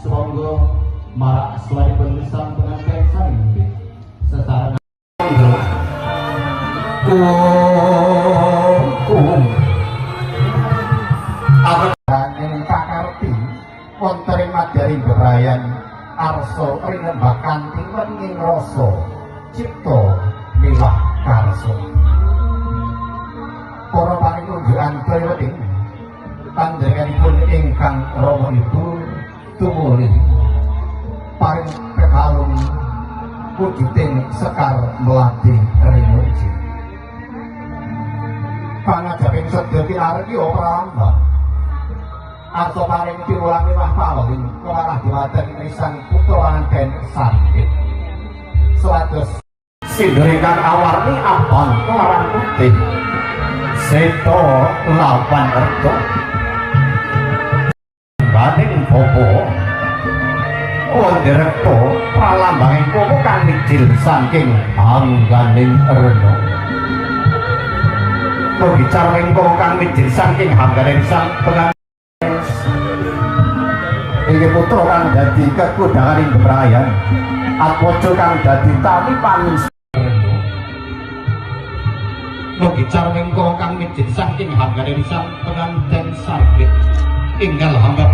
Sumangga marak asmanipun sang pengantin saringgih sesarengan. Kung ing kakarti wonten ing madyaring bebrayan arsa rinembah kanthi wening rasa cipta miwah karsa. Para paring unjukan wening panjenenganipun ingkang rama ibu tumuli paring pekalung wujuding sekar melati rinurji. Pangajaping sedya kinarki ora lambang arsa paring piwulang miwah paling kemarah diwaten risang putra panganten sanggit supados sindur ingkang awarni abang kelawan putih seta lawan werta baning bapa wonten pralambanging koko kang mijil saking hangganing rena. Mugi carming kang mijil saking hangganing sang pengantin inggih putra kang dadi kekudanganing bebrayan atmaja kang dadi tali paning. Mugi carming kang mijil saking hangganing sang pengantin sargit enggal hamba.